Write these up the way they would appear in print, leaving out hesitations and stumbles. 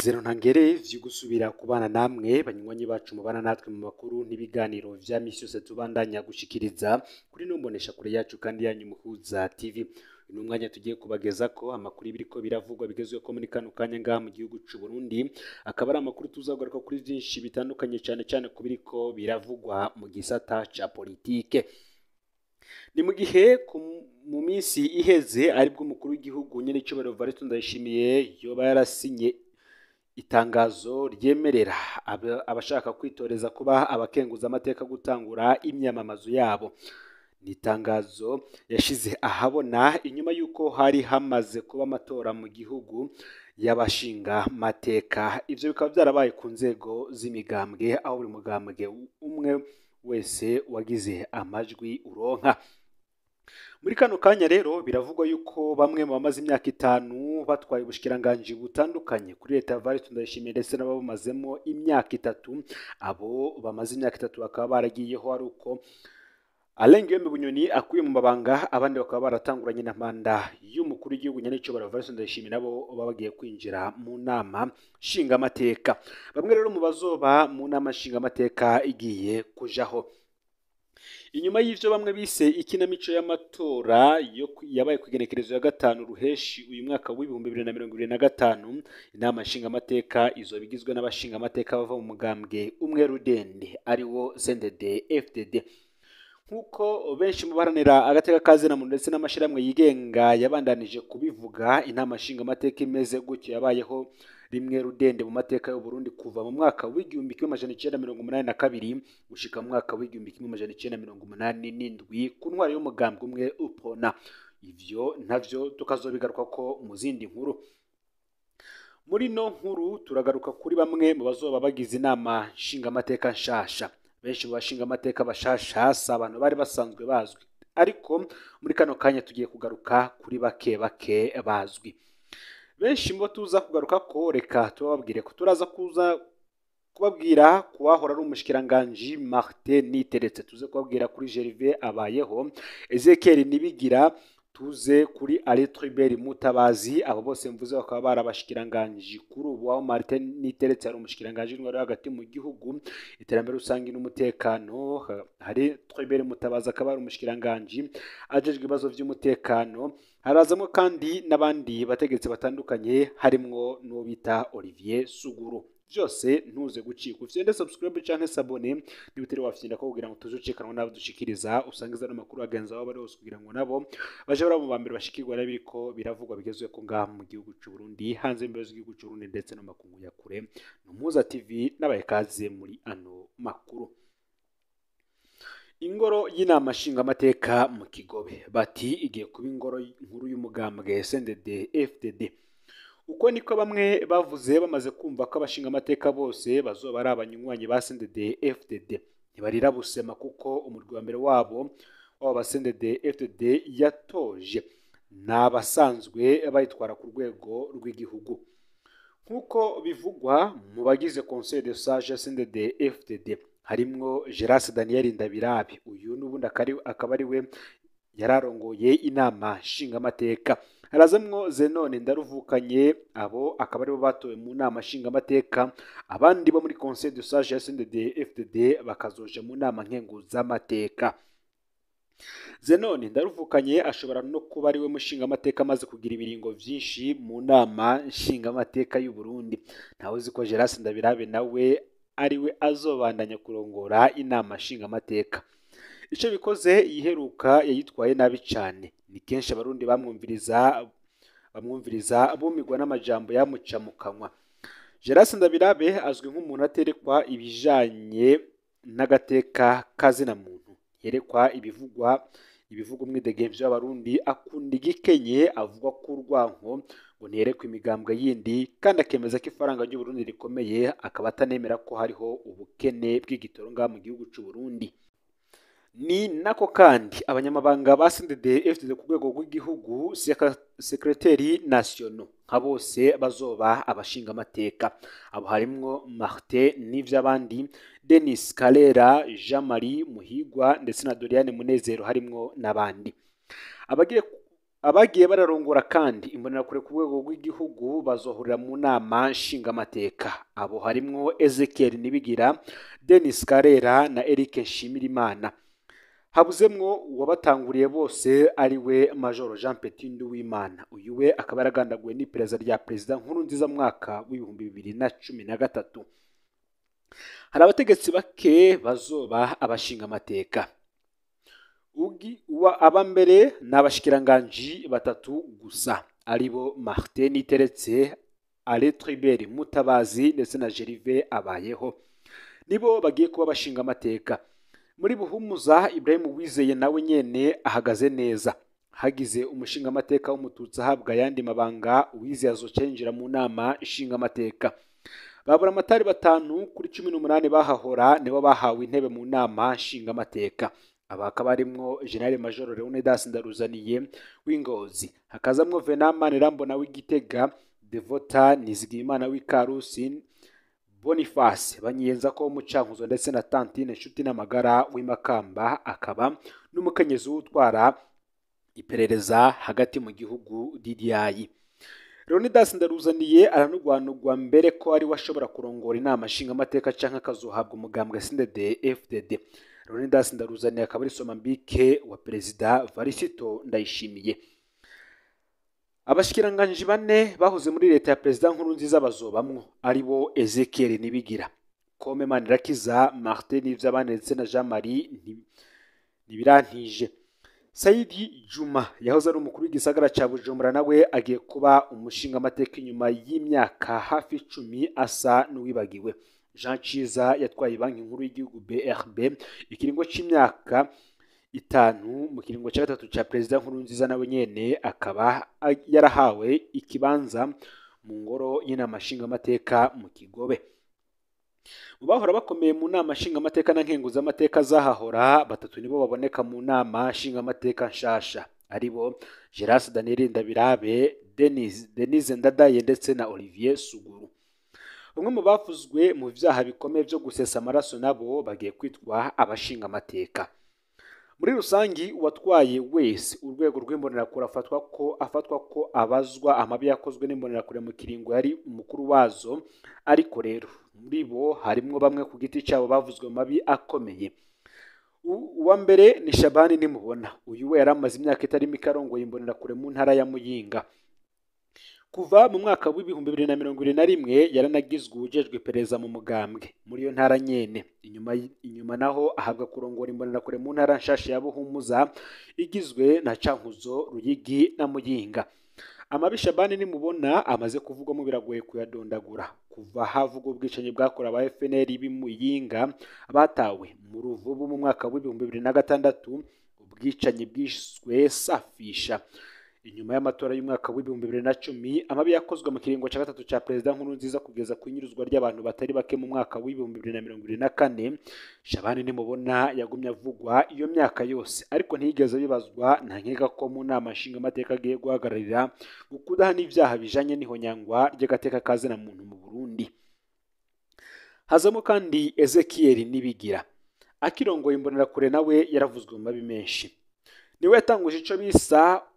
N'umunezero ntangere vyo gusubira kubana namwe banywanyi bacu mubana natwe mu makuru n'ibiganiro vya misi yose tubandanya gushikiriza kuri no mbonesha kure yacu kandi yanyu Muhuza TV. Uyu mwanya tugiye kubageza ko amakuru ibiriko biravugwa bigezweho muri kano kanya ngaha mu gihugu c'u Burundi, akaba ari amakuru tuzagaruka kuri vyinshi bitandukanye, cane cane ku biriko biravugwa mu gisata ca politike. Ni mu gihe mu minsi iheze aribwo umukuru w'igihugu nyen'icubahiro Evariste Ndayishimiye yoba yarasinye itangazo ryemerera abashaka kwitoreza kuba abakenguza amateka gutangura imyamamazo yabo. Ni itangazo yashize ahabona inyuma y'uko hari hamaze kuba amatora mu gihugu y'abashinga mateka. Ivyo bikaba vyarabaye ku nzego z'imigambwe, aho buri mugambwe umwe wese wagize amajwi uronka. Muri kano kanya rero biravugwa yuko bamwe mu bamaze imyaka 5 batwaye ubushikiranganji butandukanye kuri leta ya Evariste Ndayishimiye ndetse n'ababumazemo imyaka 3, abo bamaze imyaka 3 bakaba baragiyeho ari uko Alain Guillaume Bunyoni akuye mu mabanga, abandi bakaba baratanguranye na manda y'umukuru w'igihugu nyen'icubahiro Evariste Ndayishimiye, nabo baba bagiye kwinjira mu nama nshingamateka. Bamwe rero mu bazoba mu nama nshingamateka igiye kujaho inyuma y'ivyo bamwe bise ikinamico y'amatora yabaye ku igenekerezo ya 5 ruheshi uyu mwaka w'2025, inama nshingamateka izoba igizwe n'abashingamateka bava mu mugambwe umwe rudende ariwo CNDD FDD. Nkuko benshi mu baharanira agateka ka zina muntu ndetse n'amashirahamwe yigenga yabandanije kubivuga, inama nshingamateka imeze gutyo yabayeho rimwe rudende mu mateka y'u Burundi kuva mu mwaka w'1982 gushika mu mwaka w'1987 ku ntwaro y'umugambwe umwe UPONA. Ivyo ntavyo tukazobigaruka ko mu zindi nkuru. Muri no nkuru turagaruka kuri bamwe mu bazoba bagize inama nshingamateka nshasha. Benshi mu bashingamateka bashasha si abantu bari basanzwe bazwi, ariko muri kano kanya tugiye kugaruka kuri bake bake bazwi. Benshi mu bo tuza kugaruka ko reka tubabwire ko turaza kuza kubabwira kuwahora ari umushikiranganji Martin Niteretse, tuze kubabwira kuri Gervais Abayeho, Ezekiel Nibigira, tuze kuri Alain Tribert Mutabazi. Abo bose mvuze bakaba barabashikiranganji kuri ubu, aho Martin Niteretse ari umushikiranganji w'intwaro hagati mu gihugu, iterambere rusange n'umutekano. Hari Tribert Mutabazi akaba ari umushikiranganji ajejwe ibibazo vy'umutekano. Harazamo kandi n'abandi bategetsi batandukanye harimwo n'uwo bita Olivier Suguru. Byose ntuze gucika, ufite subscribe canke s'abonner niba utari wafyinda ko kugira ngo tuzucikanwa nabo dushikiriza usangiza n'amakuru agenza aho bari hose, kugira ngo nabo baje bari mu bambere bashikirwa n'ibiriko biravugwa bigezwe ko ngaha mu gihugu c'u Burundi, hanze y'imbibe z'igihugu c'u Burundi ndetse no makungu ya kure. Muhuza TV n'abaye kaze muri ano makuru. Ingoro y'inama nshingamateka mu Kigobe bati igiye kuba ingoro nkuru y'umugambwe CNDD FDD. Uko niko bamwe bavuze bamaze kumva ko abashingamateka bose bazoba ari abanywanyi ba CNDD FDD. Ntibarira busema kuko umurwi wa mbere wabo w'aba CNDD FDD yatoje n'abasanzwe bayitwara ku rwego rw'igihugu. Nkuko bivugwa mu bagize Conseil de Sage CNDD FDD harimwo Gerase Daniel Ndabirabe, uyu n'ubundi akaba ari we yararongoye inama nshingamateka. Harazamwo Zenone Ndaruvukanye, abo akaba aribo batowe mu nama nshingamateka, abandi bo muri Conseil de Sage ya CNDD FDD bakazoja mu nama nkenguzamateka. Zenone Ndaruvukanye ashobora no kuba ari we mushingamateka amaze kugira ibiringo vyinshi mu nama nshingamateka y'u Burundi. Ntawe uzi ko Gerase Ndabirabe nawe ariwe azobandanya kurongora inama nshingamateka. Ico bikoze iheruka yayitwaye nabi cane. Ni kenshi abarundi bamwumviriza bumigwa n'amajambo yamuca mu kanwa. Gerase Ndabirabe azwi nk'umuntu aterekwa ibijanye n'agateka kazina muntu, yerekwa ibivugwa umwidegemvyo w'abarundi, akunda igikenye, avuga ko urwanko ngo ntiyerekwa imigambwe yindi, kandi akemeza ko ifaranga ry'u Burundi rikomeye, akaba atanemera ko hariho ubukene bw'igitoro ngaha mu gihugu c'u Burundi. Ni nako kandi abanyamabanga ba CNDD FDD ku rwego rw'igihugu, secretary national, nka bose bazoba abashingamateka. Abo harimwo Martin Nivyabandi, Denis Kalera, Jean Marie Muhigwa ndetse na Doriane Munezero, harimwo n'abandi. Abagiye bararongora kandi imbonerakure ku rwego rw'igihugu bazohurira mu nama nshingamateka. Abo harimwo Ezekiel Nibigira, Denis Karera na Eric Nshimirimana. Habuzemwo uwabatanguriye bose ari we Major Jean Petit Nduwimana. Uyu we akaba yaragandaguwe n'iperereza rya Perezida Nkurunziza mu mwaka w'2013. Hari abategetsi bake bazoba abashingamateka. Aba mbere ni abashikiranganji batatu gusa, aribo Martin Niteretse, Alain Tribert Mutabazi ndetse na Gervais Abayeho, nibo bagiye kuba abashingamateka. Muri Buhumuza, Ibrahim Uwizeye nawe nyene ahagaze neza. Hagize umushingamateka w'umututsi ahabwa ayandi mabanga, Uwizeye azoca yinjira mu nama nshingamateka. Babura amatari 5 kuri 18 bahahora nibo bahawe intebe mu nama nshingamateka. Aba hakaba harimwo General Major Leonidas Ndaruzaniye w'Ingozi, hakazamwo Venant Manirambona w'Igitega, Devota Nizigiyimana w'Ikarusi, Boniface Banyiyenzako wo mu Cankuzo ndetse na Tantine Nshuti n'Amagara w'Imakamba, akaba n'umukenyezi w'utwara iperereza hagati mu gihugu DDI. Leonidas Ndaruzaniye aranugwanugwa mbere ko ari we ashobora kurongora inama nshingamateka canke akazohabwa umugambwe CNDD FDD. Leonidas Ndaruzaniye akaba ari somambike wa Perezida Varisito Ndayishimiye. Abashikiranganji bane bahoze muri leta ya Perezida Nkurunziza bazobamwo, aribo Ezekiel Nibigira, Kome Manirakiza, Martin Nivyabandi ndetse na Jean Marie Nibirantije. Saidi Juma yahoze ari umukuru w'igisagara ca Bujumbura nawe agiye kuba umushingamateka inyuma y'imyaka hafi 10 asa n'uwibagiwe. Jean Ciza yatwaye banki nkuru y'igihugu BRB ikiringo c'imyaka 5 mu kiringo ca gatatu ca Perezida Nkurunziza, nawe nyene akaba yarahawe ikibanza mu ngoro y'inama nshingamateka mu Kigobe. Mu bahora bakomeye mu nama nshingamateka na nkenguzamateka zahahora, batatu nibo baboneka mu nama nshingamateka nshasha, aribo Gerard Daniel Ndabirabe, Denise Ndadaye ndetse na Olivier Suguru. Bamwe mu bavuzwe mu vyaha bikomeye vyo gusesa amaraso nabo bagiye kwitwa abashingamateka. Muri rusangi, uwatwaye wese urwego rw'imbonerakure afatwa ko abazwa amabi yakozwe n'imbonerakure mu kiringo yari umukuru wazo, ariko rero muri bo harimwo bamwe ku giti cyabo bavuzwe mu mabi akomeye. Uwa mbere ni Shabani Nimubona. Uyu we yari amaze imyaka itari mike arongoye imbonerakure mu ntara ya Muyinga. Kuva mu mwaka w'2021 yaranagizwe uwujejwe iperereza mu mugambwe muri iyo ntara nyene. Inyuma naho ahabwa kurongora imbonerakure mu ntara nshasha ya Buhumuza igizwe na Cankuzo, Ruyigi na Muyinga. Amabi Shabani Nimubona amaze kuvugwamo biragoye kuyadondagura. Kuva havugwa ubwicanyi bwakorewe aba FNL b'Imuyinga batawe mu Ruvubu mu mwaka w'2006, ubwicanyi bwiswe Safisha. Inyuma y'amatora y'umwaka w'2010, amabi yakozwe mu kiringo ca gatatu ca Perezida Nkurunziza kugeza ku inyuruzwa ry'abantu batari bake mu mwaka w'2024, Shabani Nimubona yagumye avugwa iyo myaka yose, ariko ntiyigeze bibazwa. Nta nkeka ko mu nama nshingamateka agiye guhagararira ukudahana ivyaha bijanye n'ihonyangwa ry'agateka ka zina muntu mu Burundi. Hazamo kandi Ezekiel Nibigira. Akirongoye imbonerakure nawe yaravuzwe mu mabi menshi. Niwe yatanguje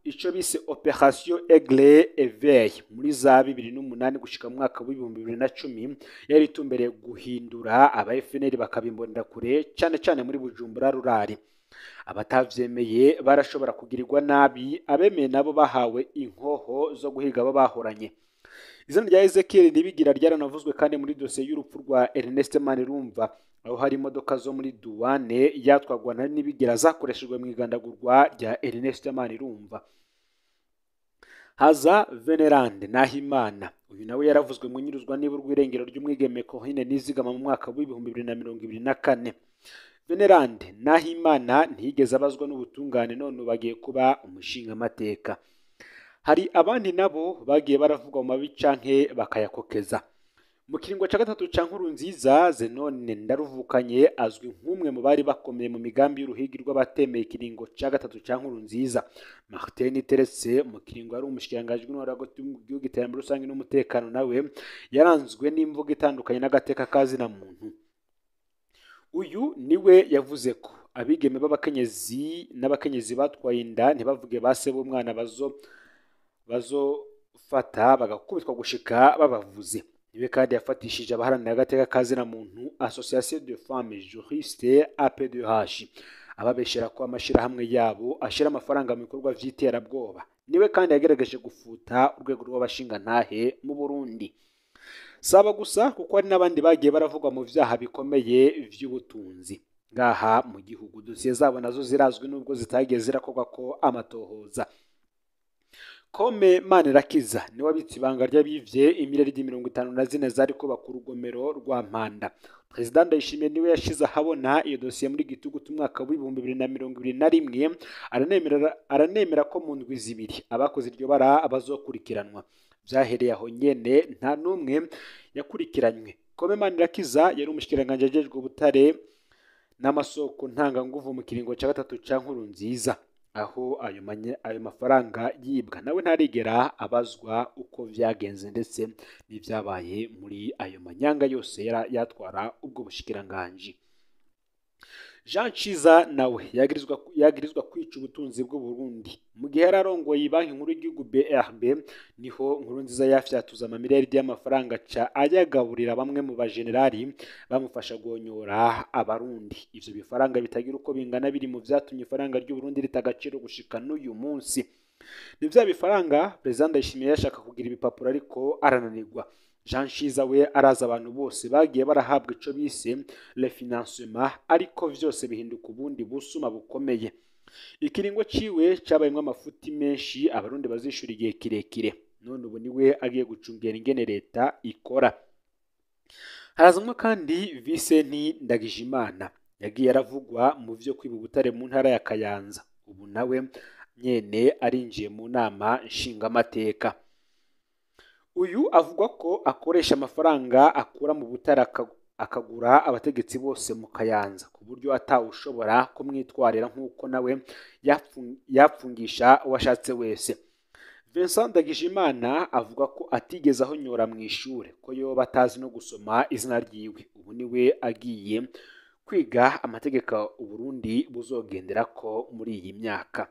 ico bise Operation Aigle Éveil muri za 2008 gushika mu mwaka w'2010, yari itumbereye guhindura aba FNL bakabimbonera kure cyane cyane muri Bujumbura rurari. Abatavyemeye barashobora kugirirwa nabi, abemeye nabo bahawe inkoho zo guhiga abo bahoranye. Izina rya Ezekiel Nibigira ryaranavuzwe kandi muri dosiye y'urupfu rwa Ernest Manirumva, aho hari imodoka zo muri duwane yatwagwa na Nibigira zakoreshejwe mu igandagurwa rya Ernest Manirumva. Haza Venerande Nahimana. Uyu nawe yaravuzwe mu nyiruzwa niba urw'irengero ry'umwigeme Corinne Nizigama mu mwaka w'2024. Venerande Nahimana ntiyigeze abazwa n'ubutungane, none bagiye kuba umushingamateka. Hari abandi nabo bagiye baravugwa mu mabi canke bakayakokeza. Mu kiringo ca gatatu ca Nkurunziza, Zenone Ndaruvukanye azwi nk'umwe mu bari bakomeye mu migambi y'uruhigi rw'abatemeye ikiringo ca gatatu ca Nkurunziza. Martin Teretse mu kiringo ari umushikiranganji w'intwaro hagati mu gihugu, iterambere rusange n'umutekano, nawe yaranzwe n'imvugo itandukanye n'agateka ka zina muntu. Uyu niwe yavuze ko abigeme b'abakenyezi n'abakenyezi batwaye inda ntibavuge base b'umwana bazofata bagakubitwa gushika babavuze. Niwe kandi yafatishije abaharanira agateka ka zina muntu Association de Femmes Juristes APDH, ababeshera ko amashirahamwe yabo ashira amafaranga mu bikorwa vy'iterabwoba. Niwe kandi yagerageje gufuta urwego rw'abashingantahe mu Burundi. Saba gusa kuko hari n'abandi bagiye baravugwa mu vyaha bikomeye vy'ubutunzi ngaha mu gihugu. Dosiye zabo nazo zirazwi nubwo zitagiye zirakorwa ko amatohoza. Kome Manirakiza niwe abitse ibanga ry'abivye imiliyaridi 54 zariko bakura urugomero rwa Mpanda. President Ndayishimiye niwe yashize ahabona iyo dosiye muri gitugutu umwaka w'ibihumbi 2021, aranemera ko mu ndwi zibiri abakoze iryo bara abazokurikiranwa. Vyahereye aho nyene nta numwe yakurikiranywe. Kome Manirakiza yari umushikiranganje ajejwe ubutare n'amasoko ntanganguvu mu kiringo ca gatatu ca Nkurunziza, aho ayo mafaranga yibwa. Nawe ntarigera abazwa uko vyagenze ndetse n'ivyabaye muri ayo manyanga yose yatwara ubwo bushikiranganji. Jean Ciza nawe yagirizwa kwica ubutunzi bw'u Burundi. Mu gihe yararongoye banki nkuru y'igihugu BRB, niho Nkurunziza yafyatuza amamiliyaridi y'amafaranga ca ayagaburira bamwe mu bajenerali bamufasha gonyora abarundi. Ivyo bifaranga bitagira uko bingana biri mu vyatumye ifaranga ry'u Burundi ritagaciro gushika n'uyu munsi. Ni vya bifaranga President Ndayishimiye yashaka kugira ibipapuro ariko arananirwa. Jean Ciza we araza abantu bose bagiye barahabwa ico bise le financement, ariko vyose bihinduka ubundi busuma bukomeye. Ikiringo ciwe cabayemwo amafuti menshi abarundi bazishura igihe kirekire. None ubu niwe agiye gucungera ingene leta ikora. Harazamwo kandi Vincent Ndagijimana yagiye aravugwa mu vyo kwiba ubutare mu ntara ya Kayanza. Ubu nawe nyene arinjiye mu nama nshingamateka. Uyu avugwa ko akoresha amafaranga akura mu butare akagura abategetsi bose mu Kayanza, ku buryo atawushobora kumwitwarira nk'uko nawe yapfungisha uwashatse wese. Vincent Ndagijimana avuga ko atigeze ahonyora mu ishure, ko yoba atazi no gusoma izina ryiwe. Ubu niwe agiye kwiga amategeko Uburundi buzogenderako muri iyi myaka.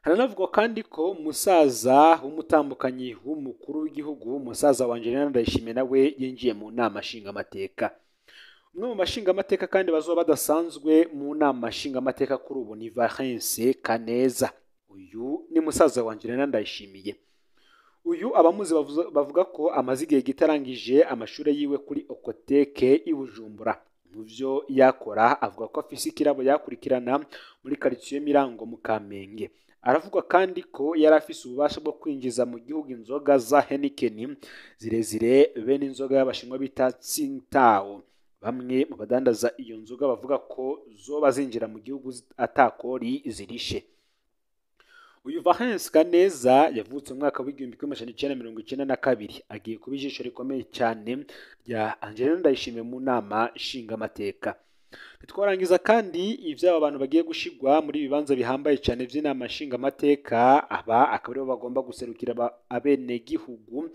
Haranavugwa kandi ko musaza w'umutambukanyi w'umukuru w'igihugu, musaza wa Angelina Ndayishimiye, nawe yinjiye mu nama nshingamateka. Umwe mu bashingamateka kandi bazoba badasanzwe mu nama nshingamateka kuri ubu ni Valence Kaneza. Uyu ni musaza wa Angelina Ndayishimiye. Uyu abamuzi bavuga ko amaze igihe gitarangije amashuri yiwe kuri Okoteke i Bujumbura. Mu vyo yakora avuga ko afise ikirabo yakurikirana muri quartier Mirango mu Kamenge. Aravuga kandi ko yari afise ububasha bwo kwinjiza mu gihugu inzoga za Heineken zirezire bene inzoga y'abashinwa bita Tsingtao. Bamwe mu badandaza iyo nzoga bavuga ko zoba zinjira mu gihugu atakori zirishe. Uyu Valence Kaneza yavutse mu mwaka w'igihumbi kimwe amajana icenda mirongo icenda na kabiri, agiye kuba ijisho rikomeye cyane rya Angelina Ndayishimiye mu nama nshingamateka. Ntitwarangiza kandi ivy'aba bantu bagiye gushigwa muri ibibanza bihambaye cyane vy'inama nshingamateka, aba akaba aribo bagomba guserukira abenegihugu,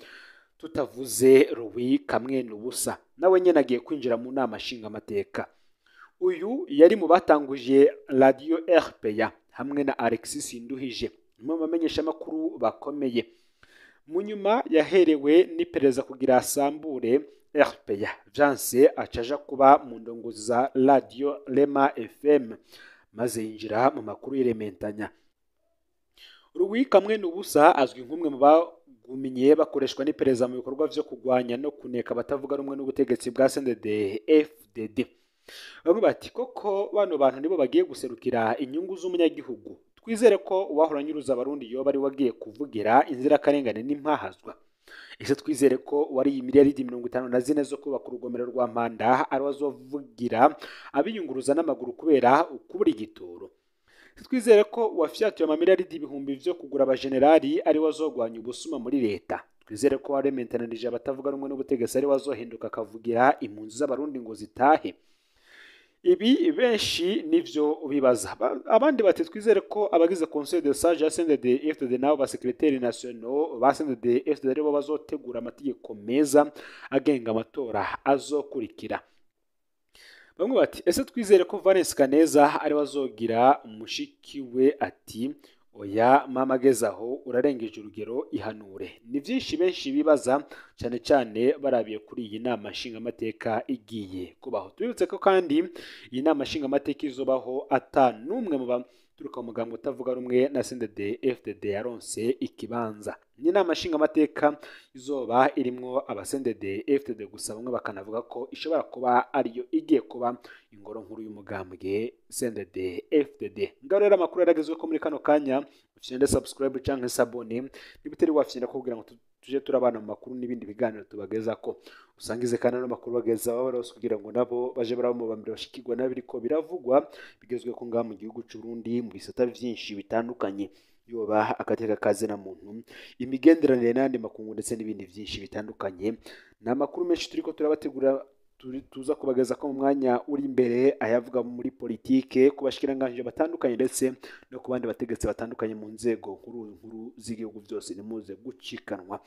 tutavuze Louis Kamwenubusa nawe nyene agiye kwinjira mu nama nshingamateka. Uyu yari mu batanguje Radio RPA hamwe na Alexis Nduhije, umwe mu bamenyeshamakuru bakomeye. Mu nyuma yaherewe n'iperereza kugira asambure RPA. Vyanse acaja kuba mu ndongozi za Radio Rema FM, maze yinjira mu makuru y'irementanya. Louis Kamwenubusa azwi nk'umwe mu baguminye bakoreshwa n'iperereza mu bikorwa vyo kugwanya no kuneka abatavuga rumwe n'ubutegetsi bwa CNDD-FDD. Bamwe bati koko bano bantu nibo bagiye guserukira inyungu z'umunyagihugu. Twizere ko uwahora anyuruza abarundi yoba ari wagiye kuvugira inzirakarengane n'impahazwa. Ese twizere ko wari miliyaridi 54 zo kubaka urugomero rwa Mpanda ari wazovugira abiyunguruza n'amaguru kubera ukubura igitoro. Twizere ko uwafyatuye amamiliyaridi ibihumbi vyo kugura abajenerali ari wazogwanya ubusuma muri leta. Twizere ko warementanirije abatavuga rumwe n'ubutegetsi ari wazohinduka akavugira impunzi z'abarundi ngo zitahe. Ibi benshi nivyo bibaza. Abandi bati twizere ko abagize Conseil de Sage ya CNDD-FDD nabo ba secrétaire nationaux ba CNDD-FDD aribo bazotegura amategeko meza agenga amatora azokurikira. Bamwe bati ese twizere ko Valens Kaneza ari wazogira mushiki we? Ati oya mama, ageze aho urarengeje urugero, ihanure. Ni byinshi benshi bibaza, cyane cyane barabiye kuri iyi nama nshingamateka igiye kubaho. Tubibutse ko kandi iyi nama nshingamateka izobaho ata n'umwe mu baturuka mu mugambwe utavuga rumwe na CNDD FDD yaronse ikibanza. Ni inama nshingamateka izoba irimwo aba CNDD FDD gusa, bamwe bakanavuga ko ishobora kuba ariyo igiye kuba ingoro nkuru y'umugambwe CNDD FDD. Ngaho rero amakuru yaragezweho ko muri kano kanya ufyende subscribe canke s'abonner niba utari wafyenda, kugira ngo tuje turabana mu makuru n'ibindi biganiro tubageza ko usangize kandi ano makuru bageza baba bose, kugira ngo nabo baje baraba mu bambere bashikirwa n'abiriko biravugwa bigezweho ko ngaha mu gihugu c'u Burundi mu bisata vyinshi bitandukanye, yoba agateka kazina muntu, imigenderanire n'ayandi makungu, ndetse n'ibindi byinshi bitandukanye. Ni amakuru menshi turiko turabategura, tuza kubageza ko mu mwanya uri imbere, ayavuga muri politike, ku bashikiranganji batandukanye, ndetse no ku bandi bategetsi batandukanye mu nzego nkuru nkuru z'igihugu. Byose nimuze gucikanwa.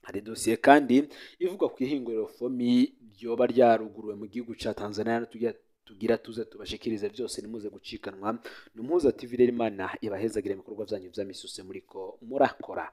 Hari dosiye kandi ivuga ku ihinguriro FOMI ryoba ryaruguruwe mu gihugu ca Tanzania, tugira tugira tuze tubashikirize byose. Nimuze gucikanwa. Ni Umuhuza TV rero. Imana ibahezagire ibikorwa byanyu vya misi yose muriko murakora.